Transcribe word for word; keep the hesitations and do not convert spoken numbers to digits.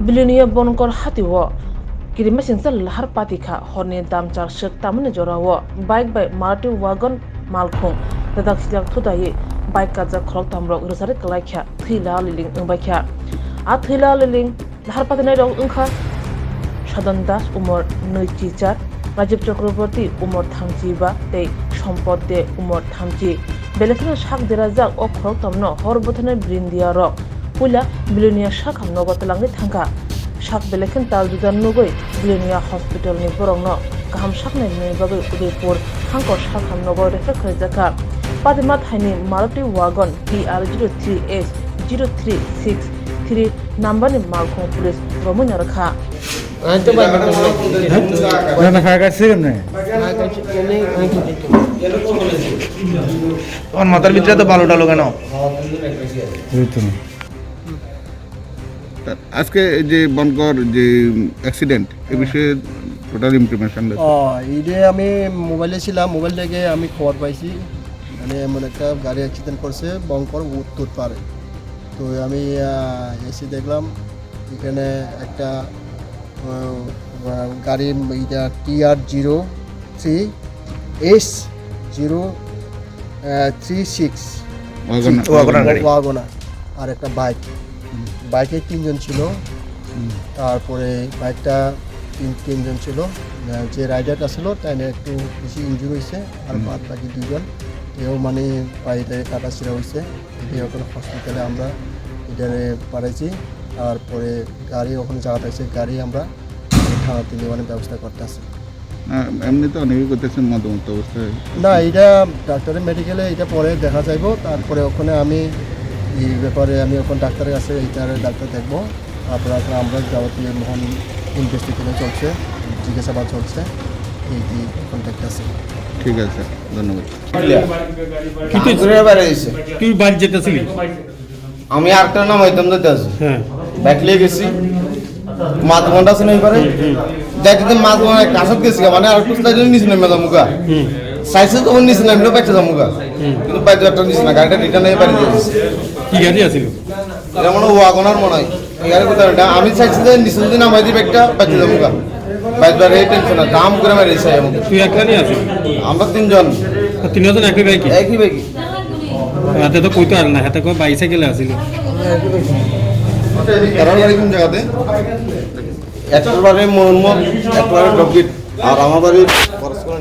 Bilonia Bonkor hatio kirimasingcha lahar pati kha, horni damchar swk tamani jorao bike bai Maruti wagon malkhung dadak sidak thudaiwi bike kajak khoroktham rok rwchari kwlai kha, thwi la liling wngbai kha. A thwi la liling lahar patinairok wngkha Sadon Das, umor nwi chichar, Rajiv Chakraborty, umor thamchi ba, tei Sompot De, umor thamchi. Belai kheno sak derajak o khoroktham no hor bwtharnai brindia rok puila Bilonia sakham nogo twlangwi thangkha. Sak belai khe tal juda nugwi Bilonia hospital ni borok no kaham saknai hwnwi bagwi Udaipur hangkor sakham nogo refer khlaijakha. Patima thaini Maruti wagon T R zero three H zero three six three number ni malkhung police romwi narwkha. Ang to bai. Nana kha ka sigam ne. On matar bidre to balo dalo keno. Ei to. তা আজকে যে বনকর যে অ্যাক্সিডেন্ট, এ বিষয়ে total information আছে। ও, ইডে আমি মোবাইলে ছিলাম, মোবাইল থেকে আমি খবর পাইছি, মানে এমন একটা গাড়ি অ্যাক্সিডেন্ট করছে বঙ্কর উত্তর পারে। তো আমি আহ, এসে দেখলাম এখানে একটা আহ, গাড়ি, এটা T R zero three S zero three six. Wagon R. Wagon R গাড়ি। ওয়াগনার আর একটা বাইক। বাইকে তিনজন ছিল। হুম। তারপরে বাইকটা তিন তিনজন ছিল। আহ, যে রাইডারটা ছিল তাই না একটু বেশি ইনজুরি হয়েছে। আর হুম। বাদ বাকি দুইজন, এও মানে পায়ে টায়ে কাটা ছিঁড়া হয়েছে। এটি এখন হসপিটালে আমরা এটারে পাঠাইছি। তারপরে গাড়ি ওখানে জায়গাটা আছে, গাড়ি আমরা থানাতে নিয়ে মানে ব্যবস্থা করতে আছে। না, এমনি তো অনেকেই করতেছেন মদ্যমত্ত অবস্থায়। না, এটা ডাক্তারের মেডিকেলে এটা পরে দেখা যাইব। তারপরে ওখানে আমি এই ব্যাপারে আমি এখন ডাক্তারের কাছে এটা ডাক্তার দেখবো। তারপরে এখন আমরা যাবতীয় মহান ইনভেস্টিগেশন চলছে, জিজ্ঞাসাবাদ চলছে, এই কি এখন দেখতেছি। ঠিক আছে, ধন্যবাদ। কিন্তু কাম করে বেড়ে গেছে। তুই বাড়ি যেতেছিলি? আমি আরেকটা নাম হইতাম যেতে আছি। হ্যাঁ। ব্যাক লিয়ে গেছি। মাছ বন্ধ আছে না এবারে? যাইতে তো মাছ বন্ধ কাছত গেছি, মানে আর একটু স্লাইড নিচে নেমে যাবো গা। হুম। সাইসে তো নিচে নেমে বাইতে যাবো গা। হুম। কিন্তু বাইতে একটা নিচে না, গাড়িটা রিটার্ন হয়ে বাড়ি দিয়ে দিছি। কি গাড়ি আছিল? এটা মনে হয় ওয়াগনার মনে হয়। এই গাড়ি কোথায় এটা? আমি চাইছি যে নিচে যদি নামাই দিবে একটা, বাইতে যাবো গা। বাইতে বার এই টেনশন না, দাম করে মারি চাই আমাকে। তুই একলা নিয়ে আছিস? আমরা তিনজন। তো তিনজন একই বাইকে? একই বাইকে। রাতে তো কইতো আর না, হাতে কো বাইসাইকেলে আসিল। তারার বাড়ি কোন জায়গাতে? একটার বাড়ি মোহাম্মদ, একটার বাড়ি ডবগিট, আর আমার বাড়ি